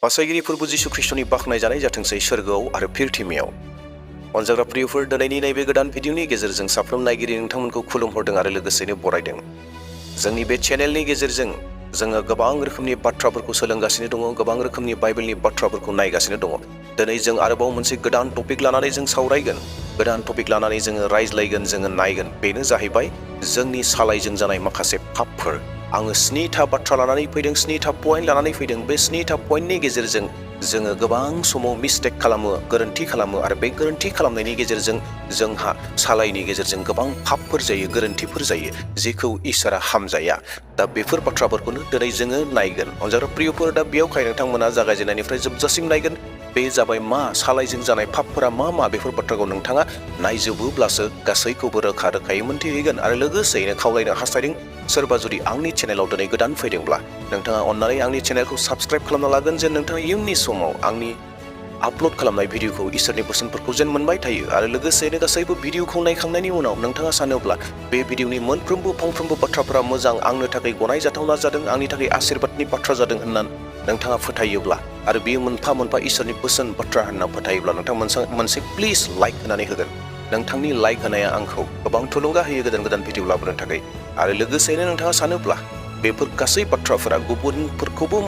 बासायगिरि फोरबो जिसु ख्रिस्टनि बाखनाय जानाय जाथोंसै सोरगोआव आरो फिरथिमियाव। अनजाग्रा प्रियफोर, दिनैनि नैबे गोदान भिडिअनि गेजेरजों साफ्रोम नायगिरि नोंथांमोनखौ खुलुमहरदों आरो लोगोसेनो बरायदों। जोंनि बे चेनेलनि गेजेरजों जोङो गोबां रोखोमनि बाथ्राफोरखौ सोलोंगासिनो दङ, गोबां रोखोमनि बाइबेलनि बाथ्राफोरखौ नायगासिनो दङ। दिनै जों आरोबाव मोनसे गोदान टपिक लानानै जों सावरायगोन, गोदान टपिक लानानै जोङो रायज्लायगोन, जोङो नायगोन। बेनो जाहैबाय जोंनि सालायजों जानाय माखासे पापफोर। आङो 7टा बाथ्रा लानानै फैदों, 7टा पइन्ट लानानै फैदों। बे 7टा पइन्टनि गेजेरजों जोङो गोबां समाव मिस्टेक खालामो, गोरोन्थि खालामो आरो बे गोरोन्थि खालामनायनि गेजेरजों जोंहा सालायनि गेजेरजों गोबां पापफोर जायो, गोरोन्थिफोर जायो, जेखौ इसोरा हामजाया। दा बेफोर बाथ्राफोरखौनो दिनै जोङो नायगोन। अनजाग्रा प्रियफोर, दा बेयावहाय नोंथांमोना जागायजेननायनिफ्राय जोबजासिम नायगोन। बे जाबाय मा सालायजों जानाय पापफोरा मा बेफोर बाथ्राखौ नोंथाङा नायजोबोब्लासो गासैखौबो रोखा रोखायै मोनथिहैगोन। आरो लोगोसेयैनो खावलायनो हास्थायदों, सोरबा जुदि आंनि चेनेलाव दिनै गोदान फैदोंब्ला नोंथाङा अन्नानै आंनि चेनेलखौ साबस्क्राइब खालामना लागोन, जेन नोंथाङा इयुननि समाव आंनि आपल'ड खालामनाय भिडिअखौ इसोरनि बोसोनफोरखौ जेन मोनबाय थायो। आरो लोगोसेयैनो गासैबो भिडिअखौ नायखांनायनि उनाव नोंथाङा सानोब्ला बे भिडिअनि फंफ्रोमबो बाथ्राफोरा मोजां, आंनो थाखाय गनायजाथावना जादों, आंनि थाखाय आशीर्बादनि बाथ्रा जादों होननानै नोंथाङा फोथायोब्ला आरो बेयो मोनफा इसोरनि बोसोन बाथ्रा होनना फोथायोब्ला नोंथां मोनसे प्लिज लाइक होनानै होगोन। नोंथांनि लाइक होनाया आंखौ गोबां थुलुंगा होयो गोदान भिडिअ लाबोनो थाखाय। आरो लोगोसेयैनो नोंथाङा सानोब्ला बेफोर गासै बाथ्राफोरा गुबुनफोरखौबो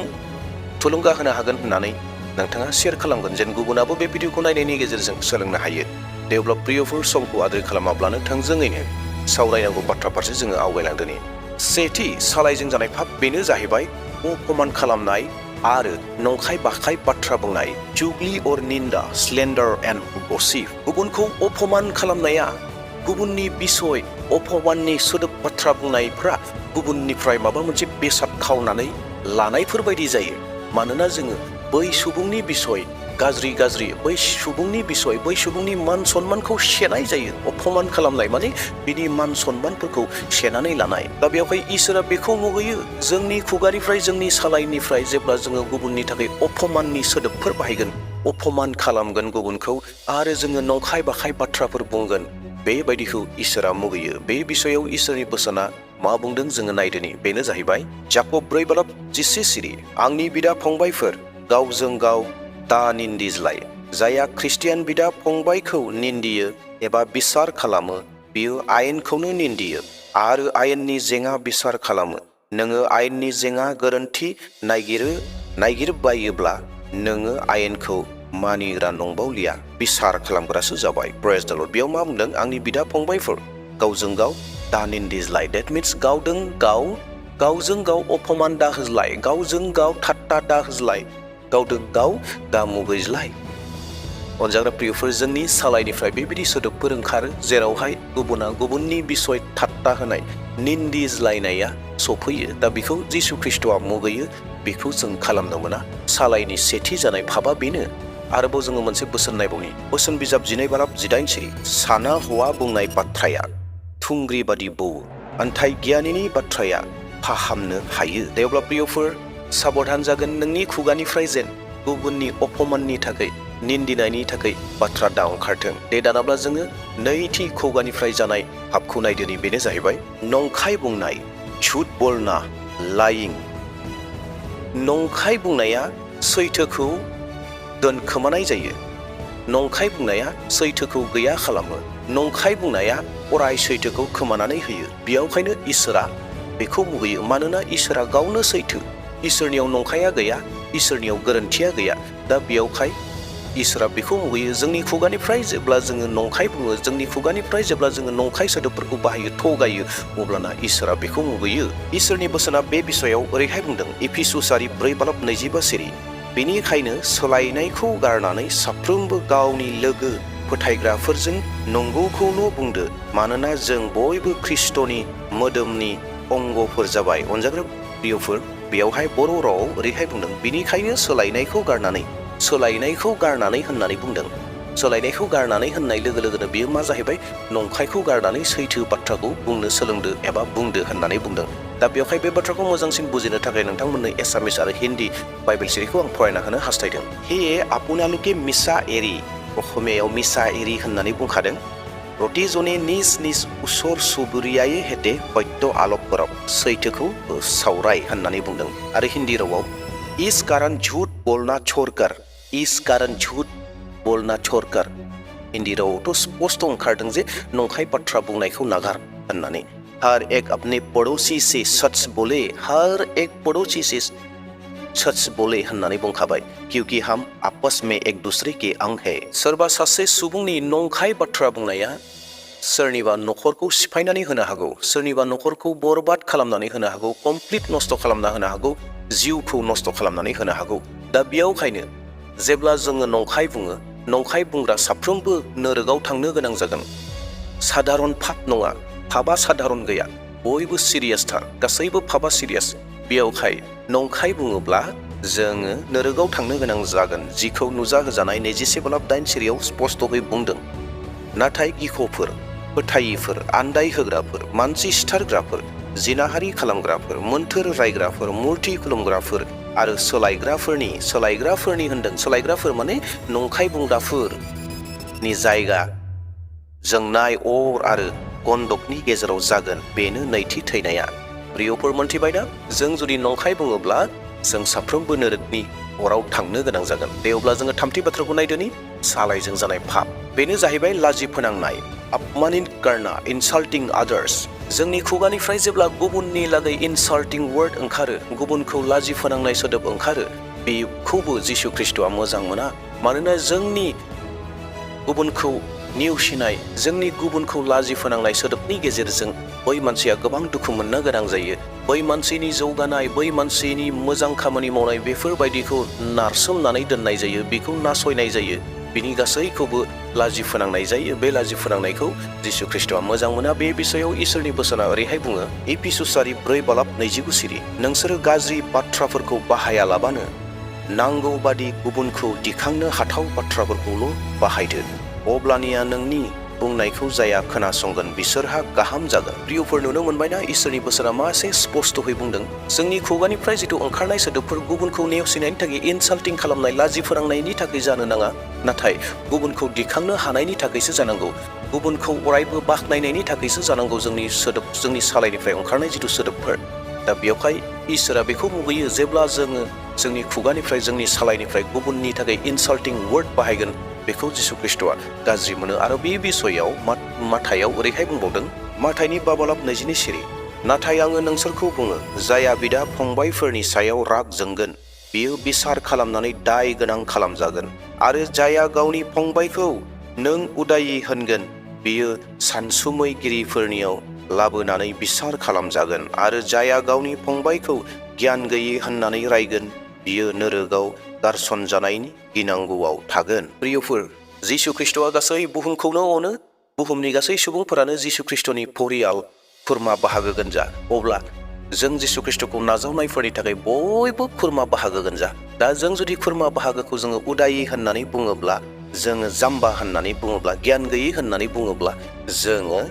थुलुंगा होनो हागोन होननानै नोंथाङा शेयार खालामगोन, जेन गुबुनाबो बे भिडिअखौ नायनायनि गेजेरजों सोलोंनो हायो। दे अब्ला प्रियफोर, समखौ आद्रि खालामाब्लानो थोंजोङैनो सावरायनांगौ बाथ्रा फारसे जोङो आवगायलांदोनि। सेथि सालायजों जानाय पाप, बेनो जाहैबाय अपमान खालामनाय आरो नंखाय बाखाय बाथ्रा बुंनाय। जुगलि अर निन्दा, स्लेन्डार एन्ड गसिप। गुबुनखौ अपमान खालामनाया, गुबुननि बिसय अपमाननि सोदोब बाथ्रा बुंनायफ्रा गुबुननिफ्राय माबा मोनसे बेसाद खावनानै लानायफोर बायदि जायो। मानोना जोङो बै सुबुंनि बिसय गाज्रि बै सुबुंनि बिसय, बै सुबुंनि मान सन्मानखौ सेनाय जायो। अपमान खालामनाय माने बिनि मान सन्मानफोरखौ सेनानै लानाय। दा बेवहाय इसोरा बेखौ मुगैयो। जोंनि खुगानिफ्राय, जोंनि सालायनिफ्राय जेब्ला जोङो गुबुननि थाखाय अपमाननि सोदोबफोर बाहायगोन, अपमान खालामगोन गुबुनखौ, आरो जोङो नंखाय बाखाय बाथ्राफोर बुंगोन, बेबायदिखौ इसोरा मुगैयो। बे बिसयाव इसोरनि बोसोना मा बुंदों जोङो नायदोनि। बेनो जाहैबाय जाकब 4:10। आंनि बिदा फंबायफोर, गावजों गाव दा निन्दिज्लाय। जायहा ख्रिस्टियान बिदा फंबायखौ निन्दियो एबा बिसार खालामो, बियो आयेनखौनो निन्दियो आरो आयेननि जेङा बिसार खालामो। नोङो आयेननि जेङा गोरोन्थि नायगिरबायोब्ला नोङो आयेनखौ मानिग्रा नंबावलिया, बिसार खालामग्रासो जाबाय। प्रेज द लर्ड। बेयाव मा बुंदों? आंनि बिदा फंबायफोर, गावजों गाव दा निन्दिज्लाय। डेट मिन्स गावजों गाव अपमान दा होज्लाय, गावजों गाव ठाट्टा दा होज्लाय, गावजों गाव दा मुगैज्लाय। अनजाग्रा प्रियफोर, जोंनि सालायनिफ्राय बेबायदि सोदोबफोर ओंखारो जेरावहाय गुबुना गुबुननि बिसय ठाट्टा होनाय, निन्दिज्लायनाया सफैयो। दा बेखौ जिसु ख्रिस्ट'आ मुगैयो, बेखौ जों खालामनो मोना। सालायनि सेथि जानाय पापआ बेनो। आरोबाव जोङो मोनसे बोसोन नायबावनि। बोसोन बिजाब 2:8। साना हौवा बुंनाय बाथ्राया थुंग्रि बादि बौवो, नाथाय गियानिनि बाथ्राया फाहामनो हायो। दे अब्ला प्रियफोर, साबधान जागोन नोंनि खुगानिफ्राय जेन गुबुननि अपमाननि थाखाय, निन्दिनायनि थाखाय बाथ्रा दा ओंखारथों। दे दानाब्ला जोङो नैथि खुगानिफ्राय जानाय पापखौ नायदोनि। बेनो जाहैबाय नंखाय बुंनाय, झुट बोलना, लाइं। नंखाय बुंनाया सैथोखौ दोनखोमानाय जायो। नंखाय बुंनाया सैथोखौ गैया खालामो। नंखाय बुंनाया अराय सैथोखौ खोमानानै होयो। बेयावखायनो इसोरा बेखौ मुगैयो। मानोना इसोरा गावनो सैथो, इसोरनियाव नंखाया गैया, इसोरनियाव गोरोन्थिया गैया। दा बेयावखाय इसोरा बेखौ मुगैयो। जोंनि खुगानिफ्राय जेब्ला जोङो नंखाय बुङो, जोंनि खुगानिफ्राय जेब्ला जोङो नंखाय सोदोबफोरखौ बाहायो, थगायो, अब्लाना इसोरा बेखौ मुगैयो। इसोरनि बोसोना बे बिसयाव ओरैहाय बुंदों। एफिसुस 4:22। बेनिखायनो सोलायनायखौ गारनानै साफ्रोमबो गावनि लोगो फोथायग्राफोरजों नंगौखौल' बुंदो, मानोना जों बयबो ख्रिस्ट'नि मोदोमनि अंगफोर जाबाय। अनजाग्रा प्रियफोर, बेयावहाय बर' रावाव ओरैहाय बुंदों। बेनिखायनो सोलायनायखौ गारनानै होननानै बुंदों। सोलायनायखौ गारनानै होननाय लोगो लोगोनो बेयो मा जाहैबाय? नंखायखौ गारनानै सैथो बाथ्राखौ बुंनो सोलोंदो एबा बुंदो होननानै बुंदों। दा बेवहाय बे बाथ्राखौ मोजांसिन बुजिनो थाखाय नोंथांमोननो एसामिस आरो हिन्दी बाइबेल सिरिखौ आं फरायना होनो हास्थायदों। हे আপোনালোকে মিছা এৰি, অসমীয়াयाव মিছা এৰি होननानै बुंखादों। प्रतिजने निज निज उसर सुबुरियायै हेते सत्य आलप करब, सैथोखौ सावराय होननानै बुंदों। आरो हिन्दी रावाव इस कारण झूठ बोलना छोड़कर, इस कारण झूठ बोलना छोड़कर। हिंदी रावआवथ' स्पष्ट ओंखारदों जे नंखाय बाथ्रा बुंनायखौ नागार होननानै। हर एक अपने पड़ोसी से सच बोले, हर एक पड़ोसी से सच बोले होननानै बुंखाबाय, क्योंकि हम आपस में एक दूसरे के अंग है। सोरबा सासे सुबुंनि नंखाय बाथ्रा बुंनाया सोरनिबा नखरखौ सिफायनानै होनो हागौ, सोरनिबा नखरखौ बरबाद खालामनानै होनो हागौ, कमप्लिट नष्ट खालामना होनो हागौ, जिउखौ नष्ट खालामनानै होनो हागौ। दा बेयावखायनो जेब्ला जोङो नंखाय बुङो, नंखाय बुंग्रा साफ्रोमबो नोरोगाव थांनो गोनां जागोन। साधारन पाप नङा, पापा साधारन गैया, बयबो सिरियासथार, गासैबो पापा सिरियास। बेयावखाय नंखाय बुङोब्ला जोङो नोरोगाव थांनो गोनां जागोन, जिखौ नुजाहोजानाय 27:8 स्पष्टयै बुंदों। नाथाय गिख'फोर, फोथायिफोर, आन्दाय होग्राफोर, मानसि सिथारग्राफोर, जिनाहारि खालामग्राफोर, मोन्थोर रायग्राफोर, मुर्ति खुलुमग्राफोर आरो सोलायग्राफोरनि होनदों, सोलायग्राफोर माने नंखाय बुंग्राफोरनि जायगा जोंनाय अर आरो गन्धकनि गेजेराव जागोन, बेनो नैथि थैनाया। प्रियफोर मोनथिबायना? जों जुदि नंखाय बुङोब्ला जों साफ्रोमबो नोरोगनि अराव थांनो गोनां जागोन। दे अब्ला जोङो थामथि बाथ्राखौ नायदोनि, सालायजों जानाय पाप। बेनो जाहैबाय लाजि फोनांनाय, अपमानित करना, इनसाल्टिं आदार्स। जोंनि खुगानिफ्राय जेब्ला गुबुननि लागै इनसाल्टिं वर्ड ओंखारो, गुबुनखौ लाजि फोनांनाय सोदोब ओंखारो, बेखौबो जिसु ख्रिस्ट'आ मोजां मोना। मानोना जोंनि गुबुनखौ नेवसिनाय, जोंनि गुबुनखौ लाजि फोनांनाय सोदोबनि गेजेरजों बै मानसिया गोबां दुखु मोननो गोनां जायो। बै मानसिनि जौगानाय, बै मानसिनि मोजां खामानि मावनाय, बेफोरबायदिखौ नारसोमनानै दोननाय जायो, बेखौ नासयनाय जायो, बिनि गासैखौबो लाजि फोनांनाय जायो। बे लाजि फोनांनायखौ जिसु ख्रिस्ट'आ मोजां मोना। बे बिसयाव इसोरनि बोसोना ओरैहाय बुङो, एफिसुसारि 4:29, नोंसोरो गाज्रि बाथ्राफोरखौ बाहायालाबानो नांगौ बादि गुबुनखौ दिखांनो हाथाव बाथ्राफोरखौल' बाहायदो, अब्लानिया नोंनि बुंनायखौ जाया खोनासंगोन बिसोरहा गाहाम जागोन। प्रियफोर नुनो मोनबायना इसोरनि बोसोना मासे स्पष्टयै बुंदों। जोंनि खुगानिफ्राय जिथु ओंखारनाय सोदोबफोर गुबुनखौ नेवसिनायनि थाखाय, इनसाल्टिं खालामनाय, लाजि फोनांनायनि थाखाय जानो नाङा, नाथाय गुबुनखौ दिखांनो हानायनि थाखायसो जानांगौ, गुबुनखौ अरायबो बाख्नायनायनि थाखायसो जानांगौ जोंनि सोदोब, जोंनि सालायनिफ्राय ओंखारनाय जिथु सोदोबफोर। दा बेयावहाय इसोरा बेखौ मुगैयो जेब्ला जोङो जोंनि खुगानिफ्राय, जोंनि सालायनिफ्राय गुबुननि थाखाय इनसाल्टिं वर्ड बाहायगोन, बेखौ जिसु ख्रिस्ट'आ गाज्रि मोनो। आरो बे बिसयाव माथायाव ओरैहाय बुंबावदों, माथाइनि 5:22, नाथाय आङो नोंसोरखौ बुङो, जाया बिदा फंबायफोरनि सायाव राग जोंगोन, बियो बिसार खालामनानै दाय गोनां खालामजागोन, आरो जाया गावनि फंबायखौ नों उदायि होनगोन, बियो सानसुमैगिरिफोरनियाव लाबोनानै बिसार खालामजागोन, आरो जाया गावनि फंबायखौ गियान गैयै होननानै रायगोन, बियो नोरोगाव गारसनजानायनि गिनांगौआव थागोन। प्रियफोर, जिसु ख्रिस्ट'आ गासै बुहुमखौनो अनो, बुहुमनि गासै सुबुंफोरानो जिसु ख्रिस्ट'नि परियाल, खुरमा बाहागो गोनजा। अब्ला जों जिसु ख्रिस्ट'खौ नाजावनायफोरनि थाखाय बयबो खुरमा बाहागो गोनजा। दा जों जुदि खुरमा बाहागोखौ जोङो उदायि होननानै बुङोब्ला, जोङो जाम्बा होननानै बुङोब्ला, गियान गैयै होननानै बुङोब्ला, जोङो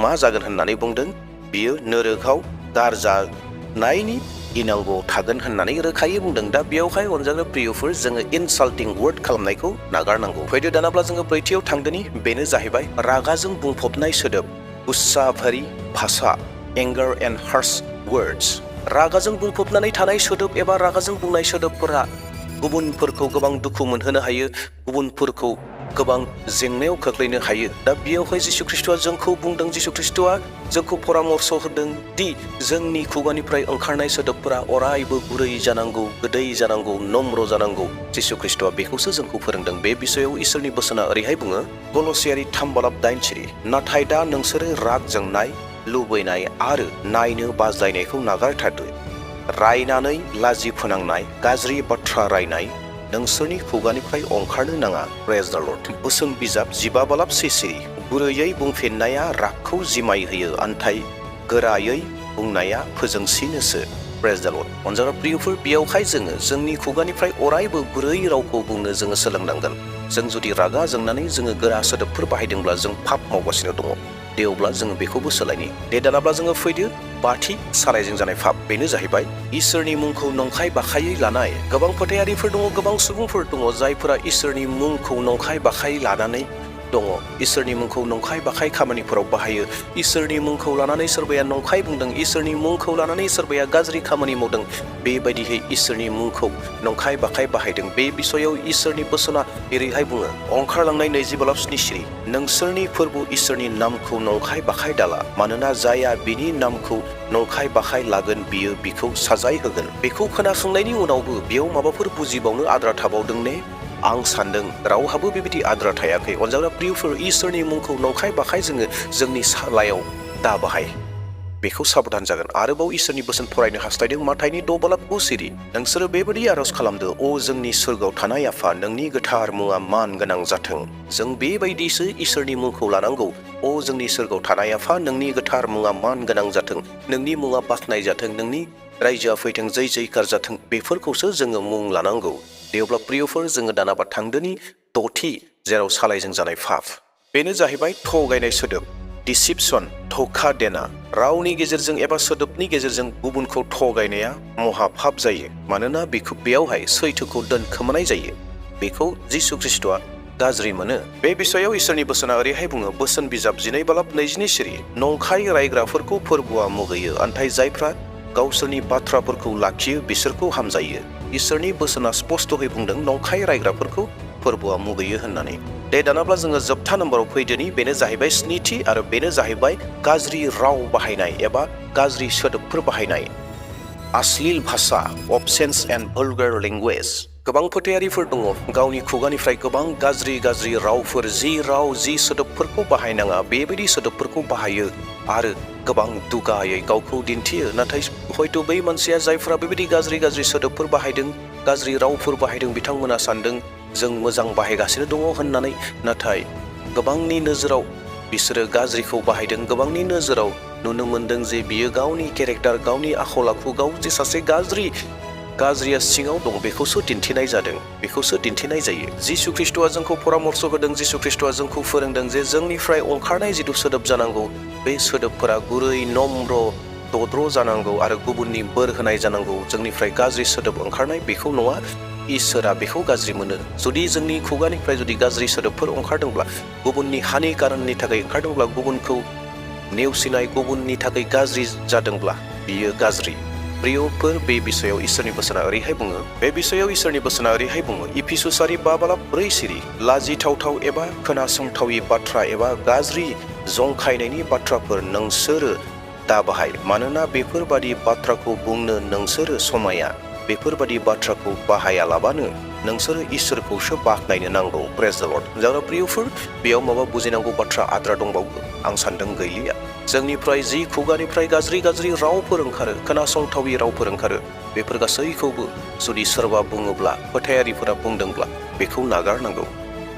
मा जागोन होननानै बुंदों, बियो नोरोगाव गारजानायनि गिनांगौआव थागोन होननानै रोखायै बुंदों। दा बेयावहाय अनजाग्रा प्रियफोर, जोङो इनसाल्टिं वर्ड खालामनायखौ नागारनांगौ। फैदो दानाब्ला जोङो ब्रैथियाव थांदोनि, बेनो जाहैबाय रागाजों बुंफबनाय सोदोब, गुस्सा भरी भाषा, एंगार एन्ड हार्श वर्ड्स। रागाजों बुंफबनानै थानाय सोदोब एबा रागाजों बुंनाय सोदोबफोरा गुबुनफोरखौ गोबां दुखु मोनहोनो हायो, गुबुनफोरखौ गोबां जेंनायाव खोख्लैनो हायो। दा बेयावहाय जिसु ख्रिस्ट'आ जोंखौ बुंदों, जिसु ख्रिस्ट'आ जोंखौ परामर्श होदों दि जोंनि खुगानिफ्राय ओंखारनाय सोदोबफोरा अरायबो गुरै जानांगौ, गोदै जानांगौ, नम्र जानांगौ। जिसु ख्रिस्ट'आ बेखौसो जोंखौ फोरोंदों। बे बिसयाव इसोरनि बोसोना ओरैहाय बुङो, कलसियारि 3:8, नाथाय दा नोंसोरो राग जोंनाय, लुबैनाय आरो नायनो बाज्लायनायखौ नागारथारदो। रायनानै लाजि फोनांनाय, गाज्रि बाथ्रा रायनाय नोंसोरनि खुगानिफ्राय ओंखारनो नाङा। प्रेज द लर्ड। बोसोन बिजाब 15:6, गुरैयै बुंफिननाया रागखौ जिमाय होयो, अन्थाइ गोरायै बुंनाया फोजोंसिनोसो। प्रेज द लर्ड। अनजाग्रा प्रियफोर, बेयावहाय जोङो जोंनि खुगानिफ्राय अरायबो गुरै रावखौ बुंनो जोङो सोलोंनांगोन। जों जुदि रागा जोंनानै जोङो गोरा सोदोबफोर बाहायदोंब्ला जों पाप मावगासिनो दङ। दे अब्ला जोङो बेखौबो सोलायनि। दे दानाब्ला जोङो फैदो बाथि सालायजों जानाय पाप। बेनो जाहैबाय इसोरनि मुंखौ नंखाय बाखायै लानाय। गोबां फोथायारिफोर दङ, गोबां सुबुंफोर दङ जायफोरा इसोरनि मुंखौ नंखाय बाखायै लानानै दङ इसोरनि मुंखौ नंखाय बाखाय खामानिफोराव बाहायो इसोरनि मुंखौ लानानै सोरबाया नंखाय बुंदों इसोरनि मुंखौ लानानै सोरबाया गाज्रि खामानि मावदों बेबायदिहै इसोरनि मुंखौ नंखाय बाखाय बाहायदों बे बिसयाव इसोरनि बोसोना एरैहाय बुङो ओंखारलांनाय 20:7 नोंसोरनि फोरबो इसोरनि नामखौ नंखाय बाखाय दाला मानोना जाया बिनि नामखौ नंखाय बाखाय लागोन बियो बिखौ साजाय होगोन बेखौ खोनासंनायनि उनावबो बेयाव माबाफोर बुजिबावनो आद्रा थाबावदों ने आं सान्दों रावहाबो बेबायदि आद्रा थायाखै अनजाग्रा प्रियफोर इसोरनि मुंखौ नंखाय बाखाय जोङो जोंनि सालायाव दा बाहाय बेखौ साबधान जागोन आरोबाव इसोरनि बोसोन फरायनो हास्थायदों माथाइनि 6:9 नोंसोरो बेबायदि आरज खालामदो अ जोंनि सोरगोआव थानाय आफा नोंनि गोथार मुङा मान गोनां जाथों जों बेबायदिसो इसोरनि मुंखौ लानांगौ अ जोंनि सोरगोआव थानाय आफा नोंनि गोथार मुङा मान गोनां जाथों नोंनि मुङा बाख्नाय जाथों नोंनि रायजोआ फैथों जै जैकार जाथों बेफोरखौसो जोङो मुं लानांगौ देवब्ला प्रियफोर जोङो दानाबा थांदोनि 6थि जेराव सालायजों जानाय फाफ बेनो जाहैबाय थगायनाय सोदोब डिसिपसन धोखा देना रावनि गेजेरजों एबा सोदोबनि गेजेरजों गुबुनखौ थगायनाया महापाप जायो मानोना बेखौ बेयावहाय सैथोखौ दोनखोमानाय जायो बेखौ जिसु ख्रिस्ट'आ गाज्रि मोनो बे बिसयाव इसोरनि बोसोना ओरैहाय बुङो बोसोन बिजाब 12:22 नंखाय रायग्राफोरखौ फोरबोआ मुगैयो नाथाय जायफ्रा गावसोरनि बाथ्राफोरखौ लाखियो बिसोरखौ हामजायो इसोरनि बोसोना स्पष्टयै बुंदों नंखाय रायग्राफोरखौ फोरबोआ मुगैयो होननानै दे दानाब्ला जोङो जोबथा नम्बराव फैदोनि बेनो जाहैबाय 7थि आरो बेनो जाहैबाय गाज्रि राव बाहायनाय एबा गाज्रि सोदोबफोर बाहायनाय अश्लील भाषा अबसेन्स एन्ड vulgar language गोबां फोथायारिफोर दङ गावनि खुगानिफ्राय गोबां गाज्रि रावफोर जि सोदोबफोरखौ बाहायनाङा बेबायदि सोदोबफोरखौ बाहायो आरो गोबां दुगायै गावखौ दिन्थियो नाथाय हयथ' बै मानसिया जायफ्रा बेबायदि गाज्रि सोदोबफोर बाहायदों गाज्रि रावफोर बाहायदों बिथांमोना सानदों जों मोजां बाहायगासिनो दङ होननानै नाथाय गोबांनि नोजोराव बिसोरो गाज्रिखौ बाहायदों गोबांनि नोजोराव नुनो मोनदों जे बियो गावनि केरेक्टार गावनि आखल आखु गाव जे सासे गाज्रिया सिङाव दं बेखौसो दिन्थिनाय जादों बेखौसो दिन्थिनाय जायो जिसु ख्रिस्ट'आ जोंखौ परामर्श होदों जिसु ख्रिस्ट'आ जोंखौ फोरोंदों जे जोंनिफ्राय ओंखारनाय जिथु सोदोब जानांगौ बे सोदोबफोरा गुरै नम्र दद्र जानांगौ आरो गुबुननि बोर होनाय जानांगौ जोंनिफ्राय गाज्रि सोदोब ओंखारनाय बेखौ नङा इसोरा बेखौ गाज्रि मोनो जुदि जोंनि खुगानिफ्राय जुदि गाज्रि सोदोबफोर ओंखारदोंब्ला गुबुननि हानि कारननि थाखाय ओंखारदोंब्ला गुबुनखौ नेवसिनाय गुबुननि थाखाय गाज्रि जादोंब्ला बियो गाज्रि प्रियफोर बे बिसयाव इसोरनि बोसोना ओरैहाय बुङो बे बिसयाव इसोरनि बोसोना ओरैहाय बुङो इफिसुसारि 5:4 लाजिथावथाव एबा खोनासंथावि बाथ्रा एबा गाज्रि जंखायनायनि बाथ्राफोर नोंसोरो दाबाहाय मानोना बेफोरबादि बाथ्राखौ बुंनो नोंसोरो समाया बेफोरबादि बाथ्राखौ बाहायालाबानो नोंसोरो इसोरखौसो बाख्नायनो नांगौ प्रेज द लर्ड जाग्रा प्रियफोर बेयाव माबा बुजिनांगौ बाथ्रा आद्रा दंबावो आं सान्दों गैलिया जोंनिफ्राय जि खुगानिफ्राय गाज्रि रावफोर ओंखारो खोनासंथावि रावफोर ओंखारो बेफोर गासैखौबो जुदि सोरबा बुङोब्ला फोथायारिफोरा बुंदोंब्ला बेखौ नागारनांगौ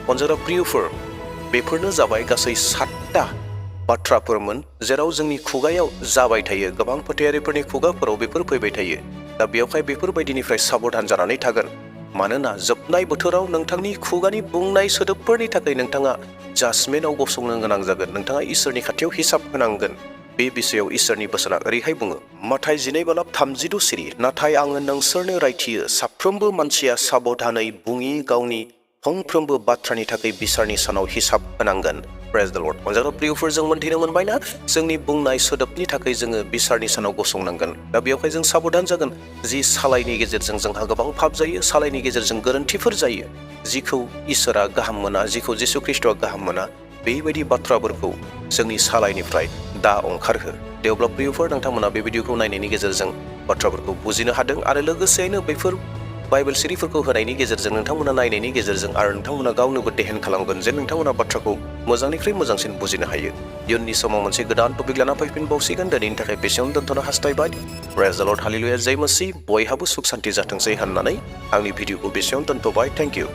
अनजाग्रा प्रियफोर बेफोरनो जाबाय गासै 7टा बाथ्राफोरमोन जेराव जोंनि खुगायाव जाबाय थायो गोबां फोथायारिफोरनि खुगाफोराव बेफोर फैबाय थायो दा बेयावहाय बेफोरबायदिनिफ्राय साबधान जानानै थागोन मानोना जोबनाय बोथोराव नोंथांनि खुगानि बुंनाय सोदोबफोरनि थाखाय नोंथाङा जाजमेन्टआव गसंनो गोनां जागोन नोंथाङा इसोरनि खाथियाव हिसाब होनांगोन बे बिसयाव इसोरनि बोसोना ओरैहाय बुङो माथाइ 12:32 नाथाय आङो नोंसोरनो रायथियो साफ्रोमबो मानसिया साबधानै बुङि गावनि फंफ्रोमबो बाथ्रानि थाखाय बिसारनि सानाव हिसाब होनांगोन प्रेज द लर्ड अनजाग्रा प्रियफोर जों मोनथिनो मोनबायना जोंनि बुंनाय सोदोबनि थाखाय जोङो बिसारनि सानाव गसंनांगोन दा बेयावहाय जों साबधान जागोन जि सालायनि गेजेरजों जोंहा गोबां पाप जायो सालायनि गेजेरजों गोरोन्थिफोर जायो जिखौ इसोरा गाहाम मोना जिखौ जिसु ख्रिस्ट'आ गाहाम मोना बेबायदि बाथ्राफोरखौ जोंनि सालायनिफ्राय दा ओंखारहो देवब्ला प्रियफोर नोंथांमोना बे भिडिअखौ नायनायनि गेजेरजों बाथ्राफोरखौ बुजिनो हादों आरो लोगोसेयैनो बेफोर बाइबेल सिरिफोरखौ होनायनि गेजेरजों नोंथांमोना नायनायनि गेजेरजों आरो नोंथांमोना गावनोबो देहेन खालामगोन जे नोंथांमोना बाथ्राखौ मोजांनिख्रुइ मोजांसिन बुजिनो हायो इयुननि समाव मोनसे गोदान टपिक लाना फैफिनबावसिगोन दिनैनि थाखाय बेसेयावनो दोनथ'नो हास्थायबाय प्रेज द लर्ड हालेलुया जय मसीह बयहाबो सुख सान्ति जाथोंसै होननानै आंनि भिडिअखौ बेसेयावनो दोनथ'बाय थेंक इउ